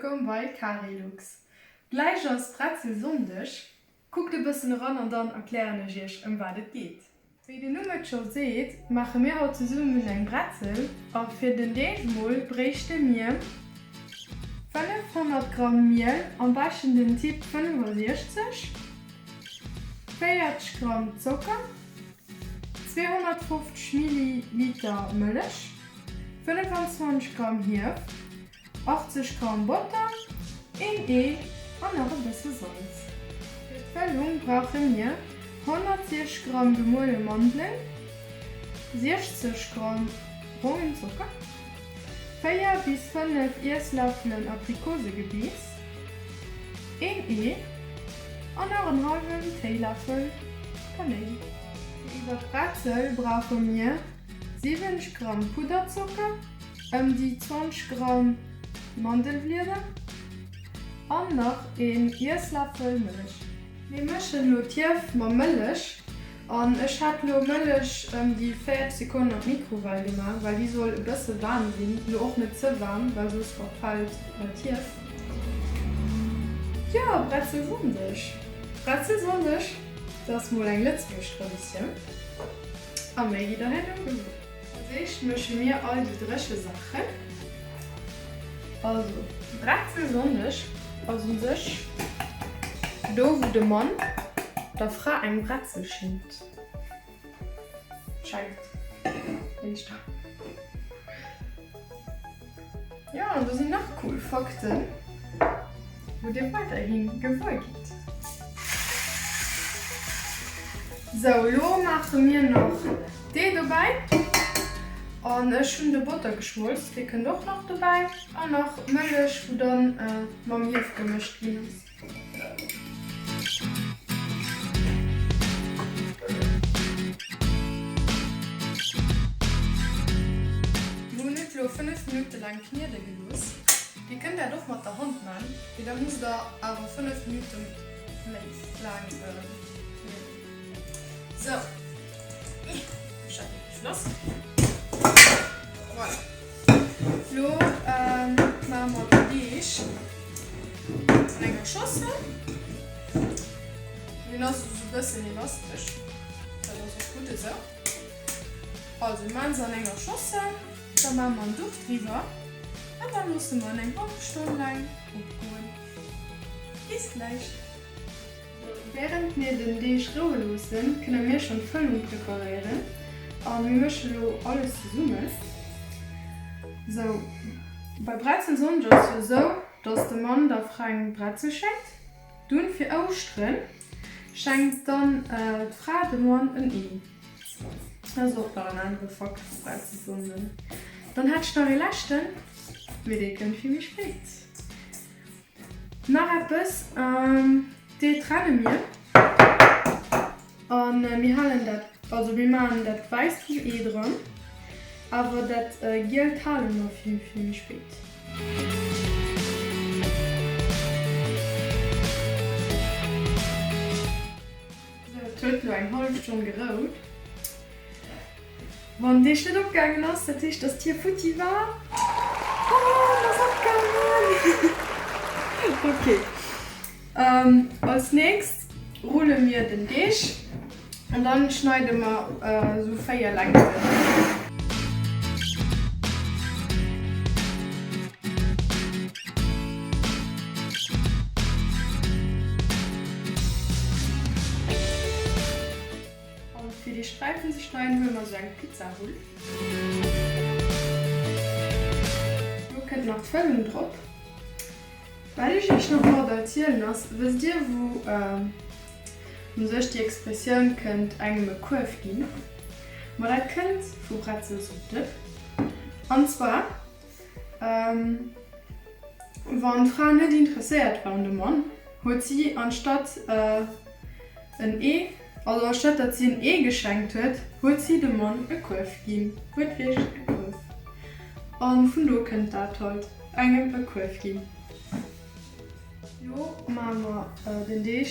Wëllkomm bei Carilux. Gläich ass Bretzelsonndeg. Kuckt e bëssen eran an dann erklären ech iech ëm wat et geet. Wéi den Numm et scho seet, maache mir haut zesummen eng Bretzel a fir den Deeg mol bréichte mir 500 Gramm Miel, am beschten den Typ 65, 40 Gramm Zocker, 250 Milliliter Mëllech, 25 Gramm Hief, 80 Gramm Botter, een Ee an nach e bësse Salz. Fir d'Fëllung brauche mir 160 Gramm gemuele Mandelen, 60 Gramm brongen Zocker, 4 bis 5 Iessläffelen Aprikosegebeess, een Ee an nach en hallwen Téiläffel Kanéil. Fir iwwer d'Bretzel brauche mir 70 Gramm Pudderzocker, ëm déi 20 Gramm Mandelblieder an nach een Iessläffel Mëllech. Mir mëschen lo d'Hief mam Mëllech an ech hat lo Mëllech ëm déi 40 Sekonnen an d'Mikrowell gemaach, well déi soll e bësse waarm sinn, lo och net ze waarm, well soss verfällt d'Hief. Jo, Bretzelsonndeg! Bretzelsonndeg, dat ass mol eng lëtzebuergesch Traditioun a méi gitt der herno gewuer. Als éischt mësche mir all déi dréche Saachen. Also Bretzelsonndeg ass u sech do wou de Mann der Fra eng Bretzel schenkt. Schenkt éischter. Jo an do sinn nach cool Fakten wou dir weiderhi gewuer gitt. Sou elo maache mir nach d'Ee dobäi an ech hunn de Botter geschmolz, dee kënnt och nach dobäi an nach d'Mëllech wou dann mam Hief gemëscht ginn ass. Mir hunn et lo 5 Minutte laang kniede gelooss. Dir kënnt dat och mat der Hand man, mee da musst der awer 5 Minutte méi laang knieden. Sou, ech hat et lass. Voilà. Lo maache mer den Deeg an enger Schossel. Deen ass esou e bëssen elastesch, dat ass och gutt esou. Also mir maachen se an enger Schossel, da maache mer en Duch driwwer an da loosse mer en eng hallef Stonn laang opgoen. Bis gläich! Wärend mir den Deeg roue loossen, kënne mir schonn d'Fëllung preparéieren a mir mësche lo alles zesummen. Sou, bei Bretzelsonndeg ass jo sou, dass de Mann der Fra eng Bretzel schenkt. Dunn fir Ouschteren schenkt dann d'Fra dem Mann en Ee. Dat ass och nach en anere Fakt vu Bretzelsonnden. Dann hätt ech nach ee leschten, mee dee kënnt vill méi spéit. Nach eppes, D'Ee trenne mir a mir halen dat, also mir maachen dat Wäisst vum Ee dran, awer dat Gielt hale mer fir méi spéit. Sou, et huet elo eng hallef Stonn gerout. Wann Deeg net opgaangen ass, dat heescht dass d'Hier futti war. Oh, en ass opgaangen! Ok, als nächst rulle mir den Deeg an dann schneide mer sou 4 Längten. An fir déi Sträifen ze schneiden huele mer sou eng Pizzarull. Lo kënnt nach d'Fëllung drop. Wat ech iech nach wollt erzielen ass, wësst dir wou u sech déi Expressioun kënnt engem e Kuerf ginn? Ma dat kënnt vu Bretzelsudde. An zwar wann d'Fra net interesséiert war un dem Mann, huet si anstatt en Ee, also anstatt datt si en Ee geschenkt huet, huet si dem Mann e Kuerf ginn, wuertwiertlech e Kuerf. A vun do kënnt dat halt, engem e Kuerf ginn. Lo maache mer den Deeg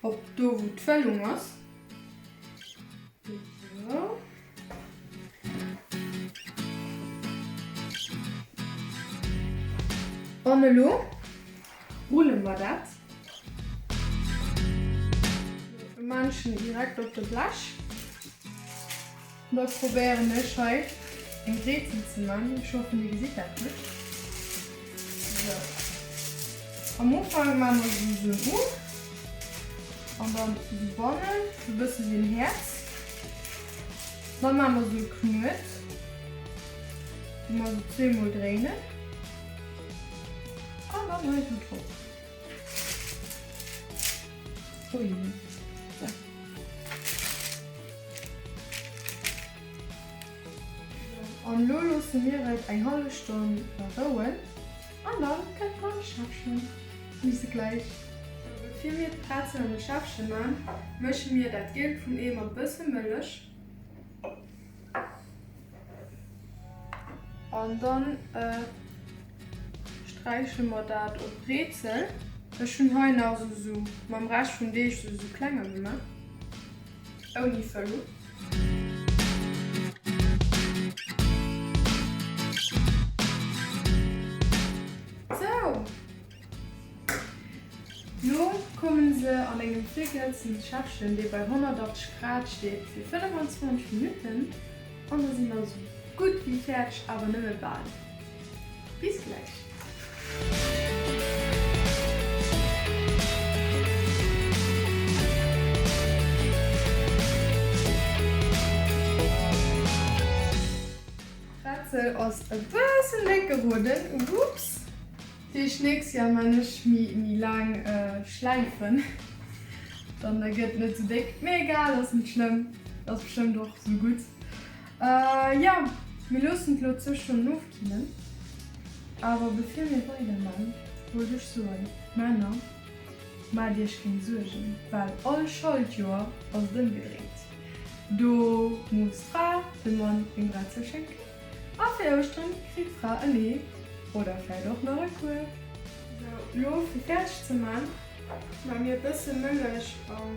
op do wou d'Fëllung ass. Esou. An elo rulle mer dat. E Männchen direkt op de Blech. Da probéieren ech hei eng Brezel ze man. Ech hoffen dir gesitt dat gutt. Sou. Am Ufank man mer se sou un an dann sou bannen, sou bësse wéi en Häerz. Dann man mer sou e Knuet, wou mer sou zweemol dréinen an dann hei sou drop. Ui. Sou. An elo loosse mir et eng hallef Stonn rouen an dann kënnt mer an de Schäffchen. Bis gläich. Sou, bevir mir d'Brezel an de Schäffchen man, mësche mir dat Gielt vum Ee mat bësse Mëllech. An dann sträiche mer dat op d'Brezel. Ech hunn hei nach sou mam Rescht vum Deeg sou klenger gemaach, ouni Fëllung. Sou, Lo kommen se an engem virgehëtzten Schäffchen, dee bei 180 Grad steet, fir 25 Minutten an da si mer sou gutt wéi fäerdeg, awer nëmme bal. Bis gläich! D'Bretzel ass e bëssen déck geroden, whoops! Deeg nächst Jahr man ech mi laang Schläifen, dann gëtt net sou déck, mee egal ass net schlëmm, ass bestëmmt och sou gutt. Jo mir loossen et lo zwou Stonnen ofkillen, awer bevir mir weider man wollt ech soen, Männer maacht iech keng Suergen, well all Schaltjoer ass et ëmgedréint, do muss d'Fra dem Mann eng Bretzel schenken. A fir Ouschteren kritt d'Fra en Ee oder vläit och nach e Kueb. Sou, lo fir fäerdeg ze man, maa mir e bësse Mëllech an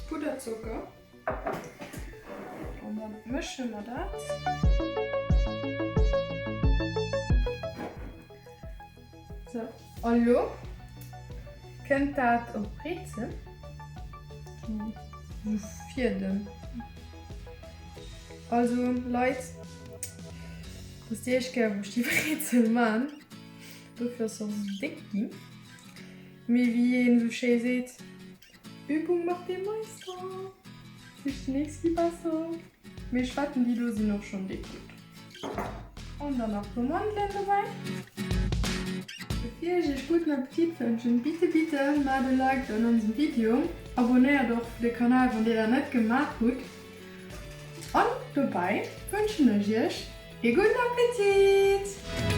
Pudderzocker an dann mësche mer dat. Sou, a lo kënnt dat op d'Brezel, sou Fiedem. Also Leit, dass déi éischt Kéier wou ech déi Brezel man, dofir ass se och sou déck ginn. Mee wéi een sou schéi seet, Übung macht den Meister. Dat heescht déi nächst gi besser. Mee ech wetten déi do sinn och schonn déck gutt. An dann nach puer Mandelen dobäi. Bevir ech iech gudden Appetit wënschen, bitte bitte maacht e Like un onsem Video, abonnéiert och de Kanal wann dir dat net gemaach hutt an dobäi wënschen ech iech ee gudden Appetit!